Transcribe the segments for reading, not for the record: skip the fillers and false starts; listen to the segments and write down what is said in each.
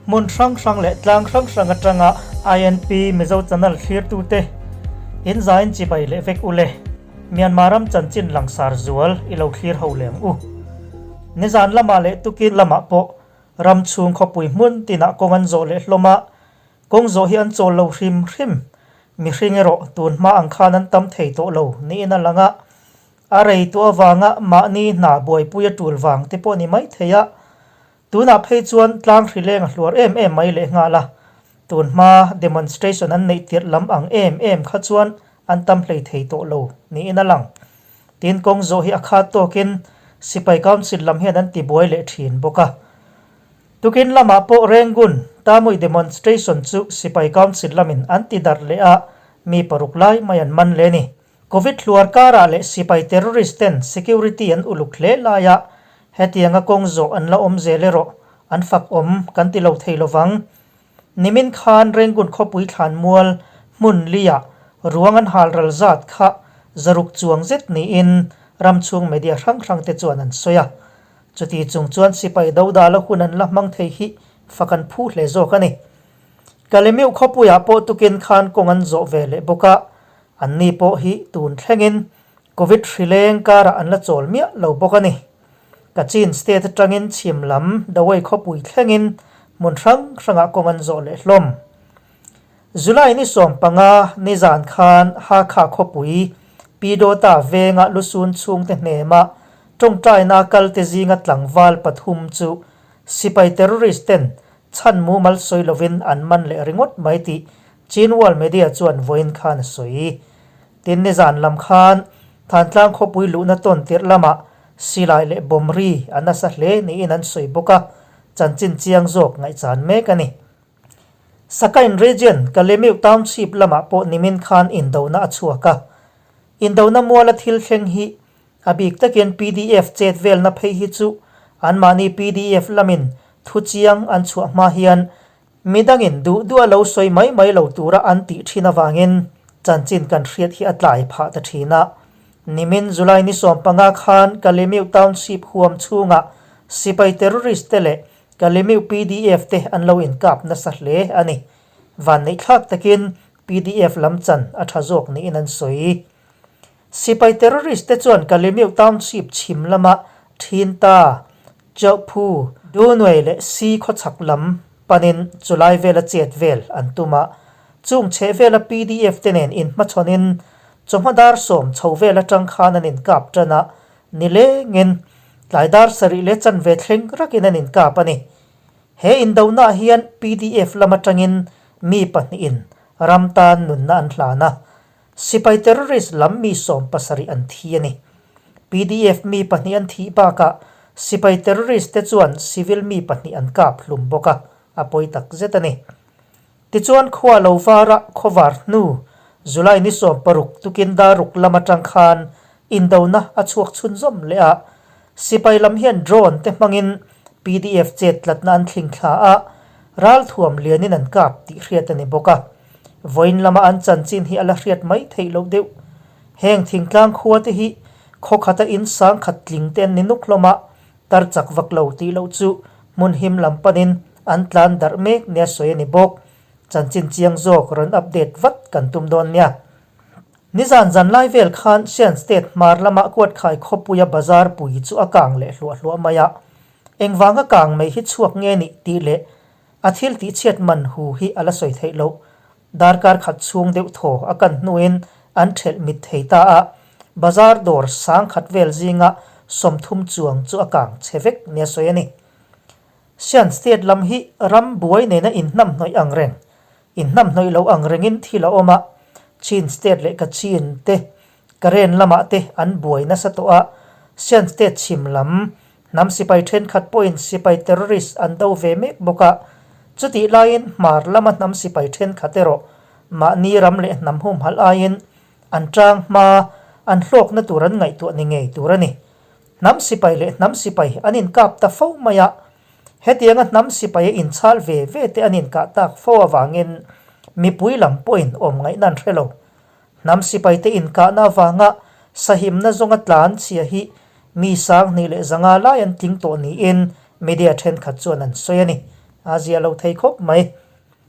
Hmun hrang hrang leh tlang hrang hrang atanga INP Mizo Channel thlirtute in zain chibai leh vek ule. Myanmar ram chanchin langsar zual i lo thlir ho leh ang u. Nizan lamah leh tukin lamah pawh ram chhung khawpui hmun tinah kawng an zawh leh hlawm a, kawng zawh hi an chawl lo hrim hrim. Mihring erawh tun hma ang khan an tam thei tawh lo niin a lang a, a rei tawh avanga mahni hna buaipui a tul vang te pawh ni mai thei a. Tunah phei chuan tlang hrileng a hluar em em mai lehnghal a, tun hma demonstration an neih tirh lam ang em em kha chuan an tam hlei thei tawh lo niin a lang. Tin kawng zawh hi a khat tawkin Sipai Council lam hian an tibuai leh thin bawk a. Tukin lamah pawh Rangoon Tamui demonstration chu Sipai Council lamin an ti darh leh a, mi paruk lai mai an man leh a ni. Covid hluar karah leh sipai terrorist ten security an uluk hle laia hetianga kawng zawh an la awm zel erawh an fak awm kan ti lo thei lovang. Nimin khan Rangoon khawpui thlanmual hmun liah ruang an hal ral zat kha zaruk chuang zet niin ram chhung media hrang hrang te chuan an sawi a. Chuti chung chuan sipai dodala hun an la hmang thei hi fak an phu hle zawk a ni. Kalemiu khawpuiah pawh tukin khan kawng an zawh ve leh bawk a, Anni pawh hi tun thlengin Covid hrileng karah an la chawl miah lo bawk a ni. Kachin state atangin chhim lam Dawei khawpui thlengin hmun hrang hrangah kawng an zawh leh hlawm. July ni 15 nizan khan Hakha khawpui Pidota venga lusun chhungte hnema tawngtaina kalte zinga tlangval pathum chu sipai terrorist ten chhan mumal sawi lovin an man leh ringawt mai tih Chinwal Media chuan vawiin khan a sawi. Tin, nizan lam khan Thantlang khawpui luhna tawn tirh lamah silai leh bomb ri a nasa hle niin an sawi bawk a, chanchin chiang zawk ngaihchan mek a ni. Sakain Region, Kalemiu Township lamah pawh nimin khan indona a chhuak a. Indona muala thil thleng hi a bik takin pdf chet velna phei hi chu anmahni pdf lamin thu chiang an chhuah hma hian Midangin duh duh a lo sawi mai mai lo tura an tih thin avangin chanchin kan hriat hi a tlai phah ta thin a. Nimin July ni 15 khan Kalemiu Township huam chhungah sipai terrorist te leh Kalemiu pdf te an lo inkap nasa hle a ni. Vanneihthlak takin pdf lam chan a tha zawk niin an sawi. Sipai terrorist te chuan Kalemiu Township chhim lama thin ta Chauhphu, Dunuai leh Si khawchhak lam panin chulai vela chet vel an tum a, chung chheh vela pdf te nen inhmachhawnin chawhma dar sawm chho vel atang khan an inkap tan a, nilengin tlai dar sarih leh chanve thleng rakin an inkap a ni. He indonaah hian pdf lam atangin mi pahnihin ram tan nunna an hlan a, Sipai terrorist lam mi 70 an thi a ni. Pdf mi pahnih an thih bakah sipai terrorist te chuan civil mi pahnih an kap hlum bawk a, a pawi tak zet a ni. Tichuan khua lo vara khawvar hnu July ni 60 tukin daruk lam atang khan indona a chhuak chhunzawm leh a, sipai lam hian drone te hmangin pdf chet tlatna an thling thla a, ralthuam lianin an kap tih hriat a ni bawk a. Vawiin lama an chanchin hi a la hriat mai theih loh deuh. Heng thingtlang khua te hi khaw khata in sang khat tling te an ni nuk hlawm a, tar chak vak lo tih loh chu hmun him lam panin an tlan darh mek nia sawi a ni bawk. Chanchin chiang zawk rawn update vat kan tum dawn nia. Nizan zan lai vel khan Shan State hmar lama Kuatkhai khawpuia bazar pui chu a kang leh hluah hluah mai a. Engvanga kang mai hi chhuak nge nih tih leh A thil tihchhiat man hu hi a la sawi theih loh. Darkar khat chhung deuh thaw a kan hnuin an ṭhelh mit thei ta a, bazar dawr sang khat vel zinga 30 chuang chu a kang chhe vek nia sawi a ni. Shan State lam hi ram buai nena inhnamhnawih ang reng, inhnamhnawih lo ang rengin thil a awm a, Chin State leh Kachin te, Karen lamah te an buai nasa tawh a, Shan State chhim lam Hnam sipai thenkhat pawhin sipai terrorist an do ve mek bawk a, chutih laiin hmar lama hnam sipai thenkhat erawh mahni ram leh hnam humhalh aiin an tang hma, an hlawkna tur an ngaihtuah ni ngei tur a ni. Hnam sipai leh hnam sipai an inkap ta fo mai a, hetianga hnam sipai a inchhal ve ve te an inkah tak fo avangin mipui lam pawhin awm ngaihna an hre lo. Hnam sipaite inkahna avanga sahimna zawnga tlan chhia hi mi 2500 lai an tling tawh niin media thenkhat chuan an sawi a ni. A zia lo thei khawp mai.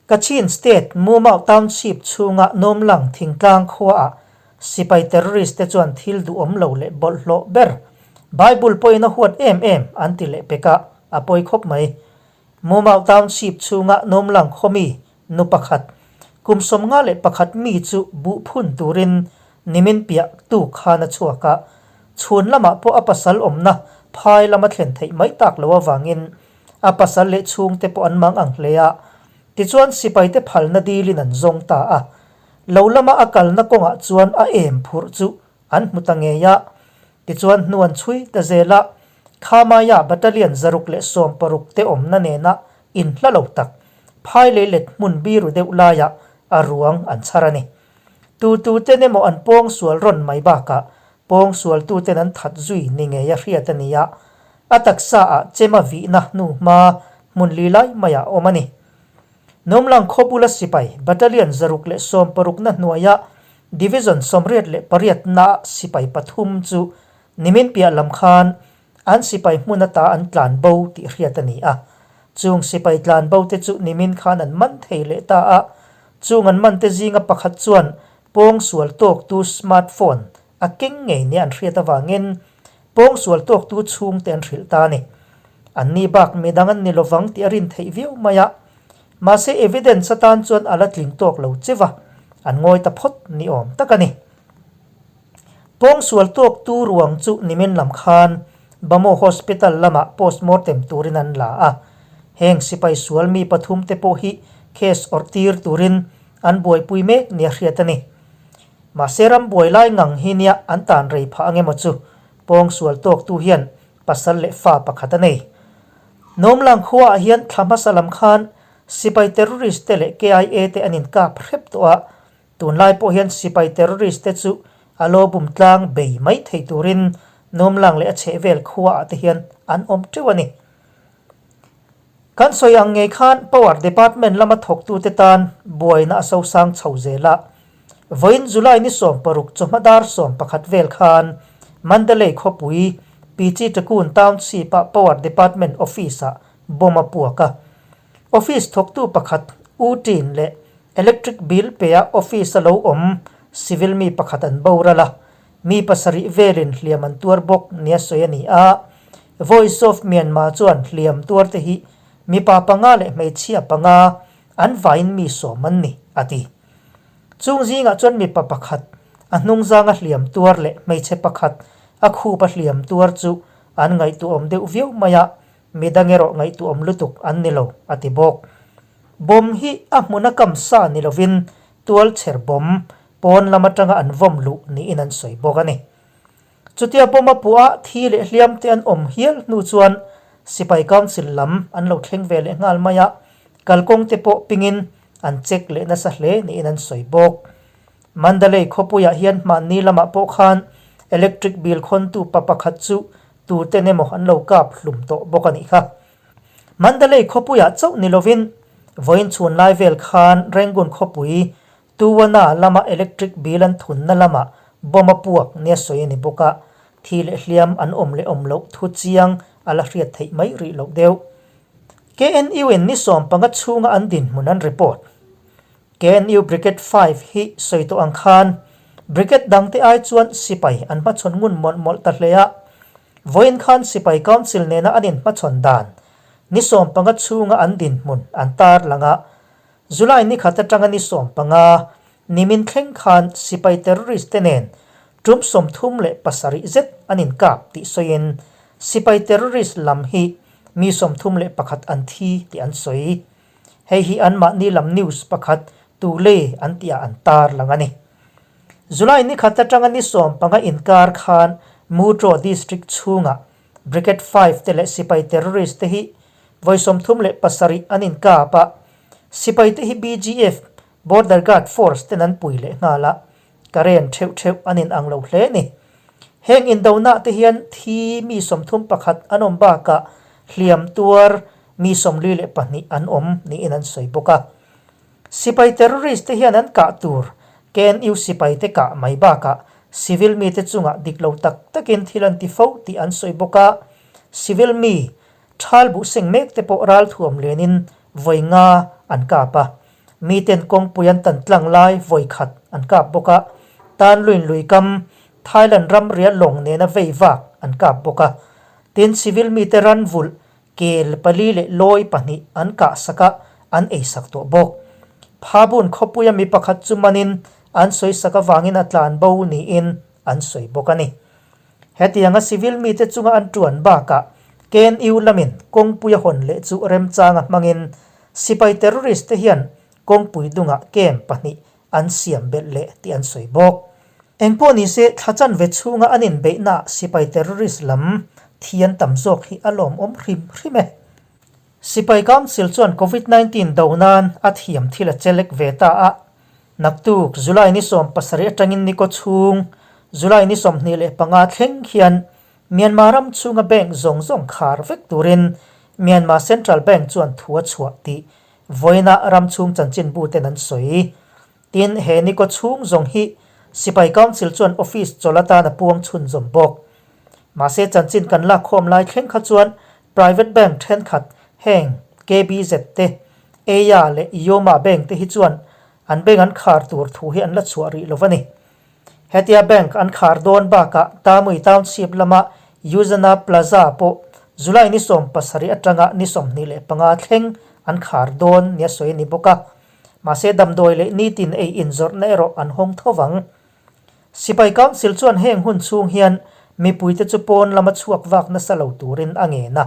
Kachin State, Mumau Township chhunga Nawmlang thingtlang khuaah sipai terrorist te chuan thil duhawm lo leh bawlhhlawh ber Bible pawhin a huat em em an ti leh pek a, a pawi khawp mai. Mumau Township chhunga Nawmlang khaw mi nu pakhat, kum 51 mi chu buh phun turin nimin piah tuk khan a chhuak a, chhun lamah pawh a pasal awmna phai lama thlen theih mai tak lo avangin A pasal leh chhungte pawh an mang ang hle a, tichuan sipaite phalna dilin an zawng ta a. Lo lama a kalna kawngah chuan a em phurh chu an hmu ta ngei a. Tichuan hnu an chhui ta zel a, Khamaya Battalion 160 te awmna nena inhla lo tak, phai lei let hmun biru deuh laiah a ruang an chhar a ni. Tututen emaw an pawngsual rawn mai bakah pawngsualtuten an that zui ni ngei a hriat a ni a, A taksa ah chema vihna hnu hma hmun li lai maiah a awm a ni. Nawmlang khaw bula sipai Battalion 160 na hnuaia Division 88 na sipai pathum chu nimin piah lam khan an sipai hmun ata an tlan bo tih hriat a ni a. Chung sipai tlan bo te chu nimin khan an man thei leh ta a, chung an man te zinga pakhat chuan pawngsual tawktu smartphone a keng ngei nia an hriat avangin Pawngsual tawktu chhungte an hrilh ta a ni. Anni bak midang an ni lovang tih a rin theih viau mai a. Mahse evidence atan chuan a la tling tawk lo che va, an ngawi ta phawt ni awm tak a ni. Pawngsual tawktu ruang chu nimin lam khan Bamo Hospital lamah postmortem turin an la a. Heng sipai sual mi pathum te pawh hi case awrh tir turin an buaipui mek nia hriat a ni. Mahse ram buai lai ngang hi nia an tan rei phah ang emaw chu pawngsual tawktu hian pasal leh fa pakhat a nei. Nawmlang khuaah hian thla hmasa lam khan sipai terrorist te leh KIA te an inkap hrep tawh a, tunlai pawh hian sipai terrorist te chu a lo bum tlang bei mai thei turin Nawmlang leh a chhehvel khuaah te hian an awm teuh a ni. Kan sawi ang ngei khan Power Department lama thawktute tan buaina a sosang chho zel a. Vawiin July ni 16 chawhma dar 11 vel khan Mandalay khawpui Pichi Takun Township-a Power Department Office-ah bomb a puak a. Office thawktu pakhat U Tin leh electric bill pea office-a lo awm civil mi pakhat an boral a. Mi pasarih velin hliam an tuar bawk nia sawi a ni a, Voice of Myanmar chuan hliam tuarte hi mipa panga leh hmeichhia panga an vaiin mi sawm an ni, a ti. Chung zingah chuan mipa pakhat a hnungzanga hliam tuar leh hmeichhe pakhat a khupa hliam tuar chu an ngaihtuahawm deuh viau mai a, midang erawh ngaihtuahawm lutuk an ni lo, a ti bawk. Bomb hi a hmuna kam sa ni lovin tualchher bomb Pawn lam atanga an vawm luh niin an sawi bawk a ni. Chutia bomb a puah a, thi leh hliam te an awm hial hnu chuan Sipai Council lam an lo thleng ve leh nghal mai a, kalkawng te pawh pingin an check leh nasa hle niin an sawi bawk. Mandalay khawpuiah hian hmanni lamah pawh khan electric bill khawntu pa pakhat chu tuten emaw an lo kap hlum tawh bawk a nih kha. Mandalay khawpuiah chauh ni lovin vawiin chhun lai vel khan Rangoon khawpui Tuwana lama electric bill an thunna lamah bomb a puak nia sawi a ni bawk a, thi leh hliam an awm leh awm loh thu chiang a la hriat theih mai rih loh deuh. KNU in ni 15 chhunga an dinhmun an report. KNU Brigade 5 hi sawi tawh ang khan Brigade dangte ai chuan sipai an hmachhawn ngun mawlh mawlh ta hle a, vawiin khan Sipai Council nena an inhmachhawn dan ni 15 chhunga an dinhmun an tarlang a, July ni khat atanga ni 15 nimin thleng khan sipai terrorist te nen tum 37 zet an inkap tih sawiin sipai terrorist lam hi mi 31 an thi tih an sawi. Hei hi anmahni lam news pakhat Tule an tihah an tarlang a ni. July ni khat atanga ni 15 inkar khan Mutro district chhungah Brigade 5 te leh sipai terrorist te hi vawi 37 an inkap a, sipai te hi BGF, Border Guard Force, ten an pui leh nghal a, Karen theuh theuh an inang lo hle a ni. Heng indonah te hian thi mi 31 an awm bakah hliam tuar mi 42 an awm niin an sawi bawk a. Sipai terrorist te hian an kah tur KNU sipai te kah mai bakah civil mite chungah dik lo tak takin thil an ti fo tih an sawi bawk a, civil mi Thal buh seng mek te pawh ralthuam lenin Vawi nga an kap a. Miten kawngpui an tan tlang lai vawi khat an kap bawk a. Tanluin lui kam Thailand ram rial lawng nena vei vak an kap bawk a. Tin, civil mite ran vulh kel pali leh lawi pahnih an kah sak a, an ei sak tawh bawk. Phabun khawpuia mi pakhat chu manin an sawi sak avangin a tlan bo niin an sawi bawk a ni. Hetianga civil mite chunga an tuan bakah KNU lamin kawngpui a hawn leh chu remchanga hmangin sipai terrorist te hian kawngpui dungah camp pahnih an siam belh leh tih an sawi bawk. Engpawh nise thla chanve chhunga an inbeihnaah sipai terrorist lam thi an tam zawk hi a lawmawm hrim hrim e. Sipai Council chuan Covid 19 do nan a thiam thil a chelek ve ta a, naktuk July ni 17 atangin ni kaw chhung July ni 25 thleng hian Myanmar ram chhunga bank zawng zawng khar vek turin Myanmar Central Bank chuan thu a chhuah tih vawiina ram chhung chanchinbu ten an sawi. Tin, he ni kaw chhung zawng hi Sipai Council chuan office chawlh atan a puang chhunzawm bawk. Mahse chanchin kan lakkhawm lai thleng kha chuan Private bank thenkhat heng KBZ te, Eya leh Yoma bank te hi chuan an bank an khar tur thu hi an la chhuah rih lo a ni. Hetia bank an khar dawn bakah Tamui Township lama Yuzana Plaza pawh July ni 17 atanga ni 25 thleng an khar dawn nia sawi a ni bawk a. Mahse damdawi leh nitin ei inzawrhna erawh an hawng tho vang. Sipai Council chuan heng hun chhung hian mipuite chu pawn lama chhuak vak nasa lo turin a ngen a,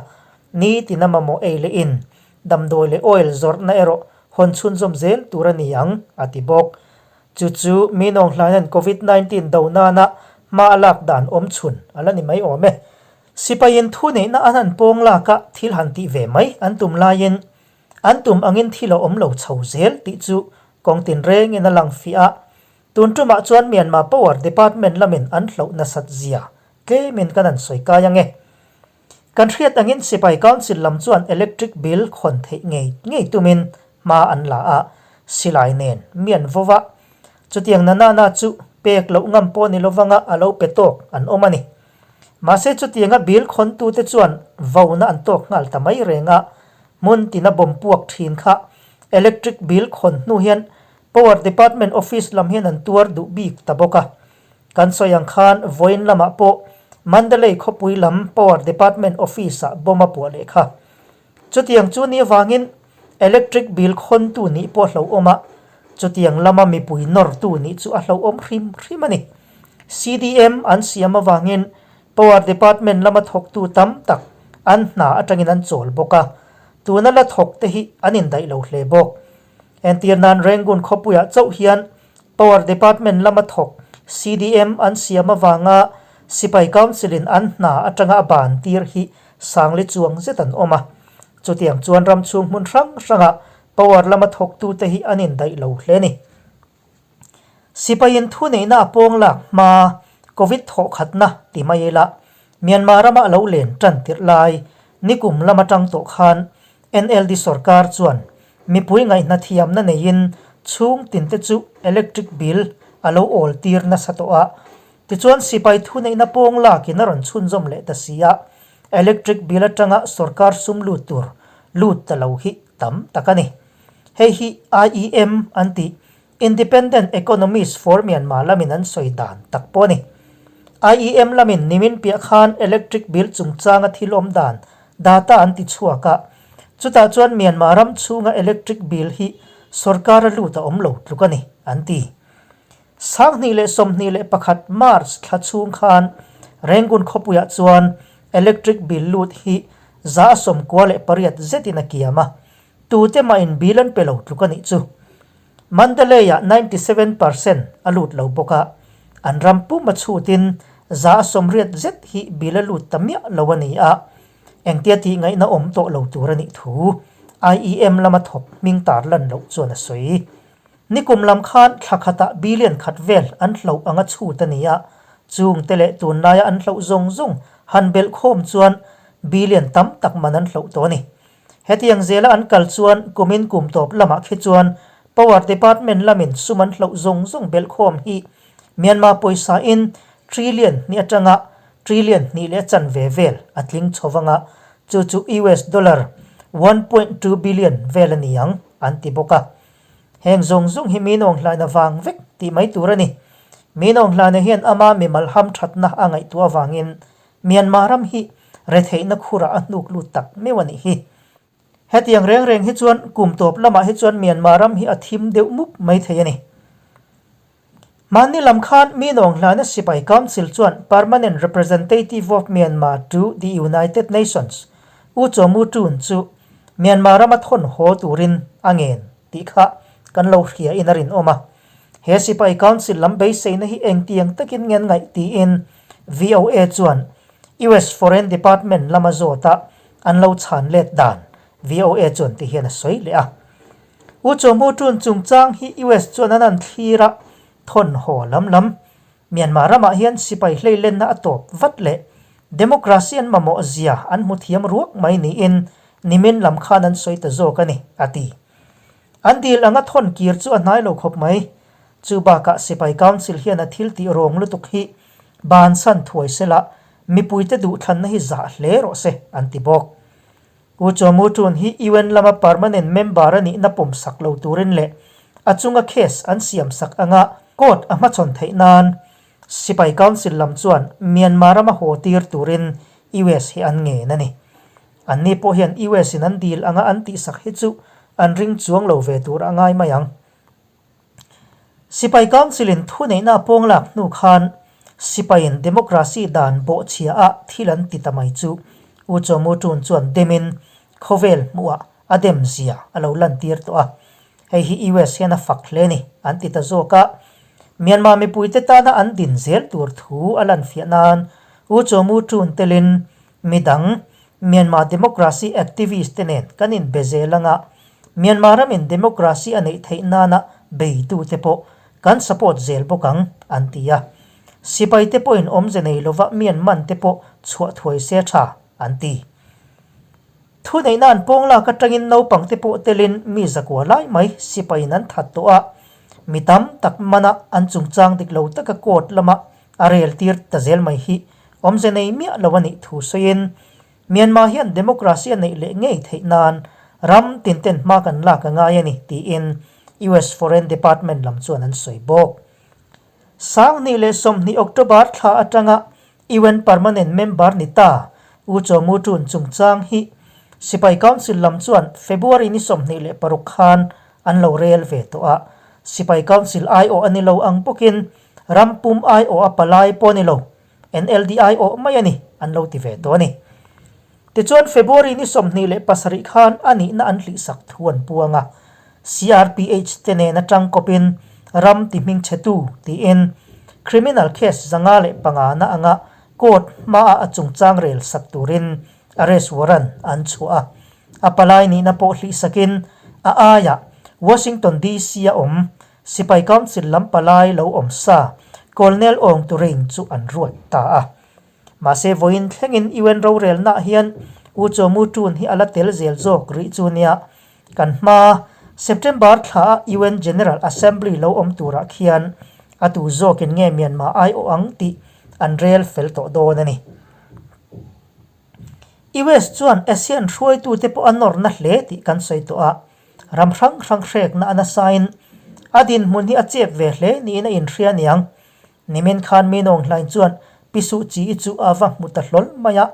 nitin a mamawh ei leh in, damdawi leh oil zawrhna erawh hawn chhunzawm zel tur a ni ang, a ti bawk. Chu chu mi nawnghlaina'n Covid 19 do nana hma a lak dan awm chhun a la ni mai awm e. Sipaiin thuneihna an han pawng lak a, thil han tih ve mai an tum laiin an tum angin thil a awm lo chho zel tih chu kawng tinrengin a lang fiah a, Tun tumah chuan Myanmar Power Department lamin an hloh nasat zia tlemin kan han sawi kai ang e. Kan hriat angin Sipai Council lam chuan electric bill khawn theih ngei ngei tumin hma an la a, silai nen mi an vo va. Chutiang na nana chu pek loh ngam pawh ni lovanga a lo pe tawk an awm a ni. Mahse chutianga bill khawntute chuan vona an tawk nghal ta mai reng a, hmun tina bomb puak thin kha electric bill khawn hnu hian Power Department Office lam hian an tuar duh bik ta bawk a. Kan sawi ang khan vawiin lamah pawh Mandalay khawpui lam Power Department Office-ah bomb a puah leh kha. Chutiang chu ni avangin electric bill khawntu nih pawh a hlauhawm a, chutiang lama mipui nawrtu nih chu a hlauhawm hrim hrim a ni. CDM an siam avangin Power Department lama thawktu tam tak an hna atangin an chawl bawk a, tuna la thawk te hi an indaih lo hle bawk. Entir nan Rangoon khawpuiah chauh hian Power Department lama thawk CDM an siam avanga Sipai Council-in an hna atanga a ban tir hi sangli chuang zet an awm a. Chutiang chuan ram chhung hmun hrang hrangah Power lama thawktute hi an indaih lo hle a ni. Sipaiin thuneihna a pawng lak hma Covid thawhkhatna ti mai ila Myanmar rama a lo len tan tirh lai nikum lam atang tawh khan NLD sorkar chuan mipui ngaihna thiamna neiin chhung tinte chu electric bill a lo awl tir nasa tawh a. Tichuan sipai thuneihna pawng lakin a rawn chhunzawm leh ta si a, electric bill atanga sorkar sum lut tur lut ta lo hi tam tak a ni. Hei hi IEM an tih Independent Economist for Myanmar lamin an sawi dan tak pawh a ni. IEM lamin nimin piah khan electric bill chungchanga thil awm dan data an ti chhuak a, chutah chuan Myanmar ram chhunga electric bill hi sorkara lut a awm lo tluk a ni, an ti. 2021 March thla chhung khan Rangoon khawpuiah chuan electric bill lut hi 98 zetin a kiam a, Tute mahin bill an pe lo tluk a nih chu. Mandalay-ah 97% a lut lo bawk a, an ram pum a chhutin 80% zet hi bill a lut ta miah lo a ni a, engtia tih ngaihna awm tawh lo tur a nih thu IEM lama thawk hming tar lan loh chuan a sawi. Nikum lam khan thla khatah billion khat vel an hloh anga chhut a ni a, chungte leh tunlaia an hloh zawng zawng han belh khawm chuan billion tam tak man an hloh tawh a ni. Hetiang zela an kal chuan kumin kum tawp lamah khi chuan Power Department lamin sum an hloh zawng zawng belhkhawm hi Myanmar pawisa in trillion hnih atanga trillion hnih leh a chanve vel a tling chho vanga, chu chu US dollar 1.2 billion vel a ni ang, an ti bawk a. Heng zawng zawng hi min awnghlaina vang vek tih mai tur a ni. Min awnghlaina hian ama mimal hamthatna a ngaihtuah avangin Myanmar ram hi retheihna khurah a hnuk lut tak meuh a nih hi. Hetiang reng reng hi chuan kum tawp lamah hi chuan Myanmar ram hi a thim deuh mup mai thei a ni. Mahni lam khan mi nawnghlana sipai council chuan Permanent Representative of Myanmar to the United Nations U Chaw Mu Tun chu Myanmar rama thawn haw turin a ngen tih kha kan lo hria in a rinawm a. He sipai council lam beiseina hi engtiang takin ngen ngaih tiin VOA chuan US Foreign Department lama zawta an lo chhan let dan VOA chuan ti hian a sawi leh a. U Chawmu Tun chungchang hi US chuan an an thlir a, thawn haw lam lam. Myanmar ramah hian sipai hleilenna a tawp vat leh democracy an mamawh zia an hmu thiam ruak mai niin nimin lam khan an sawi ta zawk a ni, a ti. An dil anga thawn kir chu a hnai lo khawp mai. Chu bakah sipai council hian a thil tih rawng lutuk hi bansan thuai sela mipuite duhthlanna hi zah hle rawh se, an ti bawk. U Chaw Tun hi UN lama permanent member a nihna pawm sak lo turin leh a chunga case an siam sak anga court a hmachhawn theih nan Sipai Council lam chuan Myanmar rama haw tir turin US hi an ngen a ni. Anni pawh hian US in an dil anga an tihsak hi chu an ring chuang lo ve tur a ngai mai ang. Sipai Council-in thuneihna a pawng lak hnu khan Sipaiin democracy dan bawhchhia ah thil an ti ta mai chu U Chaw Mu Tun chuan demin khawvel hmuhah a dem zia a lo lantir tawh a. Hei hi US hian a fak hle ni an ti ta zawk a. Myanmar mipuite tana an din zel tur thu a lanfiah nan U Chaw Mu Tun telin midang Myanmar democracy activist te nen kan inbe zel anga Myanmar ramin democracy a neih theih nana beitute pawh kan support zel bawk ang, an ti a. Sipaite pawhin awmze nei lova Myanman te pawh chhuah thuai se tha, an ti. Thuneihna an pawng lak atangin naupangte pawh telin mi zakua lai mai sipaiin an that tawh a, mi tam tak mana an chungchang dik lo taka court lama a rel tir ta zel mai hi awmze nei miah lo a nih thu sawiin Myanmar hian democracy a neih leh ngei theih nan ram tinten hma kan lak a ngai a ni tiin US Foreign Department lam chuan an sawi bawk. 2020 October thla atanga UN Permanent Member ni ta U Chaw Mu Tun chungchang hi Sipai Council lam chuan February ni 26 khan an lo rel ve tawh a, Sipai Council aiawh a ni lo ang bawkin ram pum aiawh a palai pawh a ni lo, NLD aiawh mai a ni an lo ti ve tawh a ni. Tichuan February ni 27 khan a nihna an hlihsak thu an puang a, CRPH te nen atang kawpin ram ti hmingchhetu tiin criminal case 505 na anga court hmaah a chungchang rel sak turin arrest warrant an chhuah a. A palai nihna pawh hlihsakin a aiah Washington DC a awm Sipai Council lam palai lo awm sa Colonel Aung Turein chu an ruat ta a. Mahse vawiin thlengin UN rorelnaah hian U Chaw Mu Tun hi a la tel zel zawk rih chu nia. Kan hma September thla a UN General Assembly lo awm turah khian a tu zawkin nge Myanmar aiawh ang tih an rel fel tawh dawn a ni. US chuan ASEAN hruaitute pawh a nawrna hle tih kan sawi tawh a, ram hrang hrang hrekna a nasain a dinhmun hi a chep ve hle niin a inhria aniang. Nimin khan mi nawnghlain chuan Pi Suh Chi-i chu a va hmu ta hlawl mai a,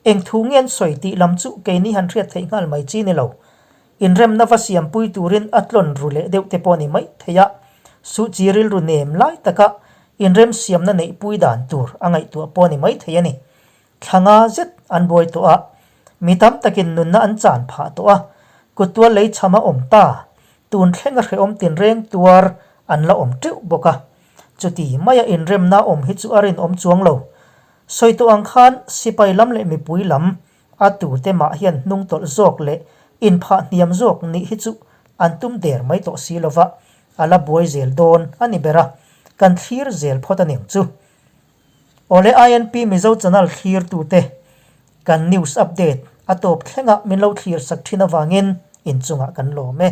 eng thu nge an sawi tih lam chu keini han hriat theih nghal mai chi ni lo. Inremna va siampui turin a tlawn ru leh deuh te pawh a ni mai thei a, Suh Chi rilru nem lai taka inremsiamna neihpui dan tur a ngaihtuah pawh a ni mai thei a ni. Thla nga zet an buai tawh a, mi tam takin nunna an chan phah tawh a, kuttual lei chham a awm ta, tun thleng a hrehawm tinreng tuar an la awm teuh bawk a. Chuti maia inremna awm hi chu a rinawm chuang lo. Sawi tawh ang khan sipai lam leh mipui lam a tute mah hian hnung tawlh zawk leh inphah hniam zawk nih hi chu an tum der mai tawh si lova, a la buai zel dawn a ni ber a, kan thlir zel phawt a ning chu. Awle INP Mizo channel thlirtute kan news update a tawp thlengah min lo thlir sak thin avangin inchungah kan lawm e.